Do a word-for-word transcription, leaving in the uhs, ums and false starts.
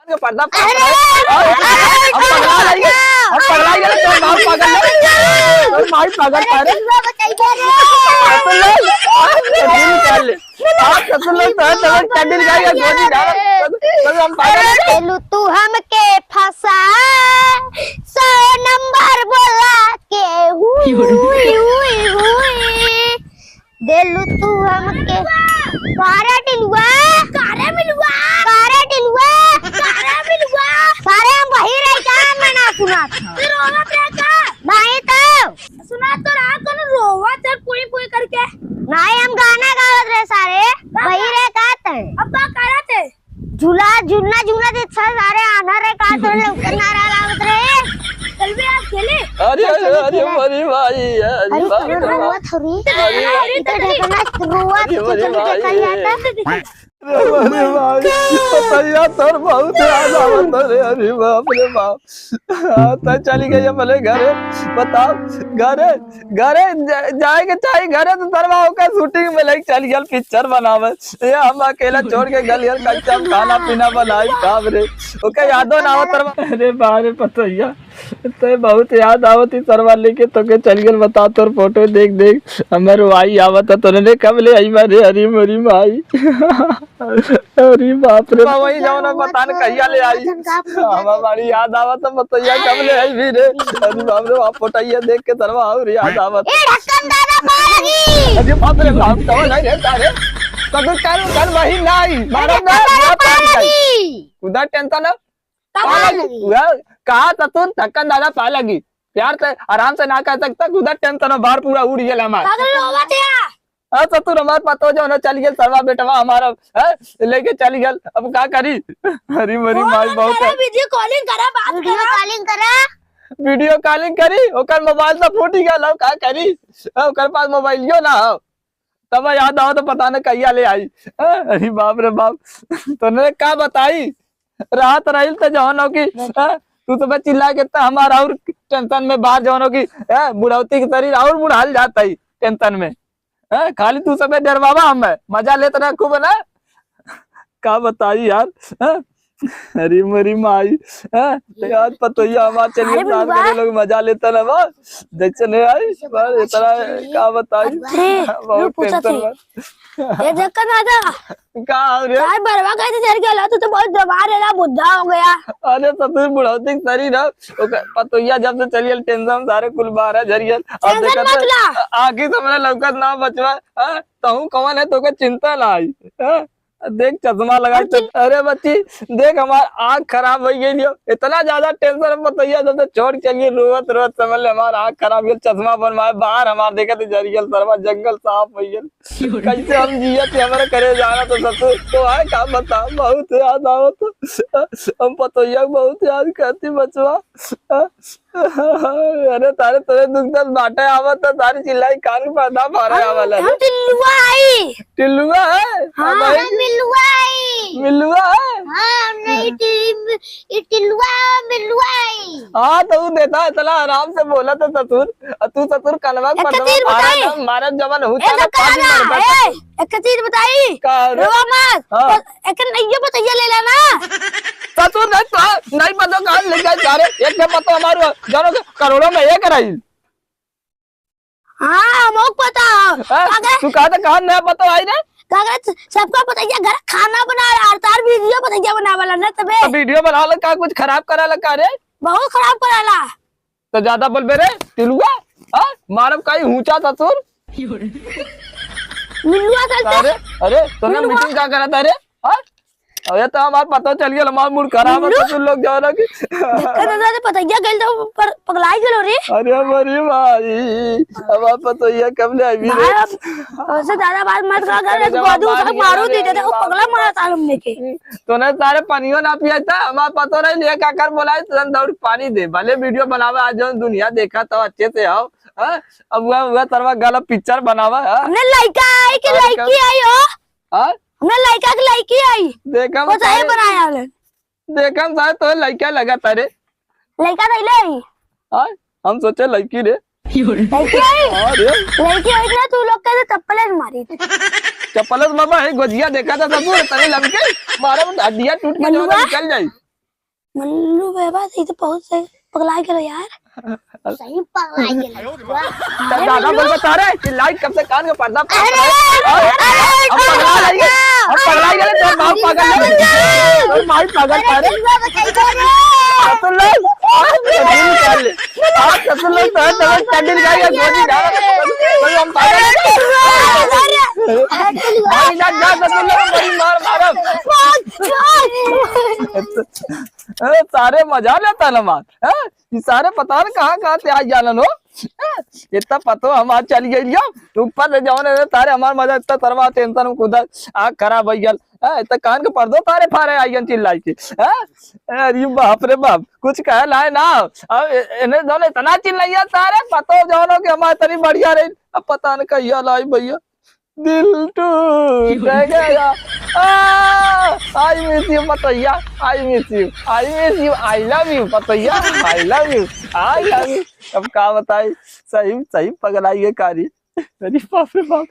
के पर्दा फाड़ अरे, दे। अरे, अरे, हम पगला अरे, जाएंगे। हम पगला जाएंगे। तोर माई पागल है। तोर माई पागल है रे। अरे, चड्डी निकाल ले। आप ससुर लोग तो है, चलो चड्डी निकाल के गोली डाल। चलो हम पागल हैं। देलू तू हमके फंसा, सौ नंबर बोला के, हुई, हुई, हुई, हुई। देलू तू हमके। कारे टिलुआ। कारे मिलुआ। कारे टिलुआ। कारे मिलुआ। सारे हम वही रही का, मैं ना सुना था। तू रोवत रहे का? नहीं तो। सुना तो रहा, कौन रोवत है, पुई पुई करके? नहीं, हम गाना गावत रहे सारे। का वही गा-, रहे का ते? अब का करत है? झूला, झूलना, झूला दे, सारे आन्हर रहे का, तो लौकत ना रहा, आवत रहे। चल बे, आज खेले। अरे, चल, अरे, चल, अरे, खेले। अरे भाई, अरे अरे, बाप रे तोरा बाप। रोवत हो रे। अरे, अरे, इधर देखो ना, रोवत अरे, तो अरे चल भाई। देखा जाता। अरे, अरे भाई, पतैया तोर बहुत याद आवत रे, अरे बाप रे बाप। हाँ, तो चली गई अपने घरे, बताओ, घरे, घरे जा-, जाए के चाही, घरे तो सरवा ओकर shooting में लेके चली गल picture बनावे। ये हम अकेला छोड़ के गल यार, कच्चा हम खाना पीना बनाई खाब रे, ओके यादो ना आवत सरवा। अरे बाप रे पतैया, ते बहुत याद आवत ही सरवा लेके तोके चल गल, बता तोर photo देख देख हमर वाई आवत है, तोने कब ले आई मारे, अरे मोरी माई। अरे बाप रे। बा वही जौन बता न कहिया ले आई। हमार बड़ी याद आवत है, बतैया कब ले आई भी रे। अरे बाप रे, बाप फोटैया देख के तरवा और याद आवत। ए ढक्कन दादा पा लगी। अरे बाप रे बाप, कौन है रे सारे? तो तू कर, कर वही नहीं। मारो ना, ढक्कन दादा ना पा पानी आई। लगी। उधर tension है। का पा पा लगी? लगी? उधर कहा तो तू ढक्कन दादा पा लगी। प्यार से आराम से ना कह सकता, उधर tension है, बाहर पूरा उड़ गेल हमार। पागल हो बाटे। हाँ, ससुर हमार पतो जौन चल गेल, सरवा बेटवा हमारा, हैं, लेके चल गेल, अब का करी? अरे मरी फोन माई, बहुत करा, है। Video calling करा, बात video करा। Calling करा। Video calling करी, ओकर mobile तो फूट ही गेल, अब का करी? हाँ, ओकर पास मोबाइलियो ना हो, तब याद आओ तो पता न कहिया ले आई। हाँ, अरे बाप रे बाप, तोने का बताई? रात रहिल त जौन हो कि, हाँ, तू तो बस चिल्ला के त हमार और tension में बाहर जौन हो कि, हाँ, बुढ़ौती के शरीर और बुढ़ाल जात है tension में। हाँ, खाली तू सबे डरवावा हमें, मजा लेत रहे खूब ना। का बताई यार, हाँ? अरे मरी माई, हाँ? ते आज पतोहिया हमार चलिए अरे साथ बिलवा। करे लोग मजा लेता ना बा। जैसे नहीं आई, पर इतना का बताई? अरे, बहुत लोग पूछत tension है। बा। ये देख कर ना जा। का हो रे? यार, बरवा कैसे चढ़ गया? तू तो बहुत जवान है ना, बुढ़ा हो गया। अरे, ससुर बुढ़ौती के शरीर है। ओकर पतोहिया जब से चली गई, tension सारे कुल बाहर है, झरियन। अब tension देखत मत है, ला। आँखी से मेरा लौकत ना बचवा। हाँ? तहूँ कौन है, तोके चिंता ना आई। हाँ? देख, चश्मा लगा और के चिन- अरे बच्ची, देख, हमार आँख खराब हो गई है। इतना ज्यादा tension है, पतोहिया जब से छोड़ के चली गई, रोवत, रोवत समझ ले, हमार आँख खराब हो गई, चश्मा बनवाए, बाहर हमार देखत है, झरियन, सरवा जंगल साफ हो गई। कैसे हम जियत ही, हमारे करे जाना तो ससुर तो है, का बता, बहुत याद आवत। हम पतोहिया के बहुत याद करती बचवा। अरे तारे तोरे दुख दर्द बाटे आवत तो तारी चिल्लाई कान में पर्दा फारे हम, आवला हम रे। टिल्लुआ आई। टिल्लुआ है? हाँ, हाँ भाई। हम मिल्लुआ आई। मिल्लुआ है? हाँ, हम नहीं टिल-, ये टिल्लुआ, मिल्लुआ आई। हाँ, तो ऊ देता इतना आराम से बोला तो ससुर, और तू ससुर कनवा एक पटवा चीज मारा बताई। ना, मारा जवन हो ए, चला, तो कहा काफी ना, मरता ए, ससुर। एक चीज बताई। का रे? रोवा मत। हाँ। तो एक नहीं ये बताइए ले लेना। ससुर नहीं तो, नहीं पता कहाँ ले जाए सारे, एक के पता हमारे, जानो के करोड़ों में एक रही। हाँ, मोक पता है। हाँ? अगर तू कहा था कहाँ नया पता आई रे? अगर सबका पता है, घर खाना बना रहा है, तार video बताइए बना वाला ना तबे। तो video बना ले, का कुछ खराब करा ला का रे? बहुत खराब करा ला। तो ज्यादा बोलबे रे, टिलुआ, हाँ? मारब काई हुचा ससुर। मिलुआ चलते। अरे, अरे, तोने मिलुआ। Meeting का करा था रे? हाँ? अरे तो हमार पता चल गया, हमार मूड खराब है, मिलुआ। ससुर लोग जा रहा कि देखा दादा, पतैया गइल तो पर पगलाई गेलो रे। अरे हमारी भाई, हमार पतैया कब ले आई रे? भाई, अब, वैसे ज्यादा बात मत कर, अगर अरे जब गोदू बाहर उठा के गया मारो रे, दे देते, अरे वो बाप पगला रे। मारा था हमने के। तोने सारे पनियो ना पिया था, हमार पतो नहीं लिया, का कर बोला है, तुरंत दौड़ के पानी दे, भले video बनावे, आज जौन दुनिया देखा तो अच्छे से आओ, हाँ? अब वह, वह तरवा गलत picture बनावा, हाँ? हमने लइका आई कि और लइकी कब? आई हो? हाँ? हमने लइका के लइकी आई। देखा वो चाहे बताए। बनाया हमने। देखा हम सारे तो लइका लगा तारे। लइका नहीं ले आई। हाँ? हम सोचे लइकी रे। लइकी आई? हाँ रे। लइकी आई ना, तू लोग कहते चप्पल से मारी। चप्पल से बाबा, है गोजिया देखा था सब, तने लमके, मारा हड्डियाँ टूट के जो मनुआ? निकल जाई। मल्लू बाबा, ई तो बहुत सही पगला गेलो यार। सही पगला गेलो। तो ज्यादा बोल बता रहे, चिल्लाई कब से कान का पर्दा फाड़ रहे। अरे, हम पगला जाएंगे, हम पगला जाएंगे, तोर बाप पागल है, तोर माई पागल है। ससुर लोग, आज ससुर लोग तो है, तो कैंडल जाएगा, गोली जा रहा है। हम पागल है। भाई ना जा, ससुर लोग, बड़ी मार मारब। ए, सारे मजा लेता ना मार, हैं? ई सारे पता न कहाँ कहाँ से आ जालन हो। हैं? इतना पतो हम आज चल गइलियो, ऊपर से जौन है सारे हमार मजा इतना सरवा टेंशन में खुदा आँख खराब होइ गल। हैं? इतना कान के पर्दो सारे फारे आइयन चिल्लाई के। हैं? अरे बाप रे बाप, कुछ कहे लाए ना। अब ए-, इन्हें जौन इतना चिल्लाइया सारे पतो जौन हो कि हमार तनी बढ़िया रही। अब पता न कहिया लाई भैया। दिल टूट गया। आ, I miss you पतोहिया, I miss you, I miss you, I love you पतोहिया, I love you, I love you। अब का बताई, सही सही पगलाई है कारी। अरे बाप रे बाप।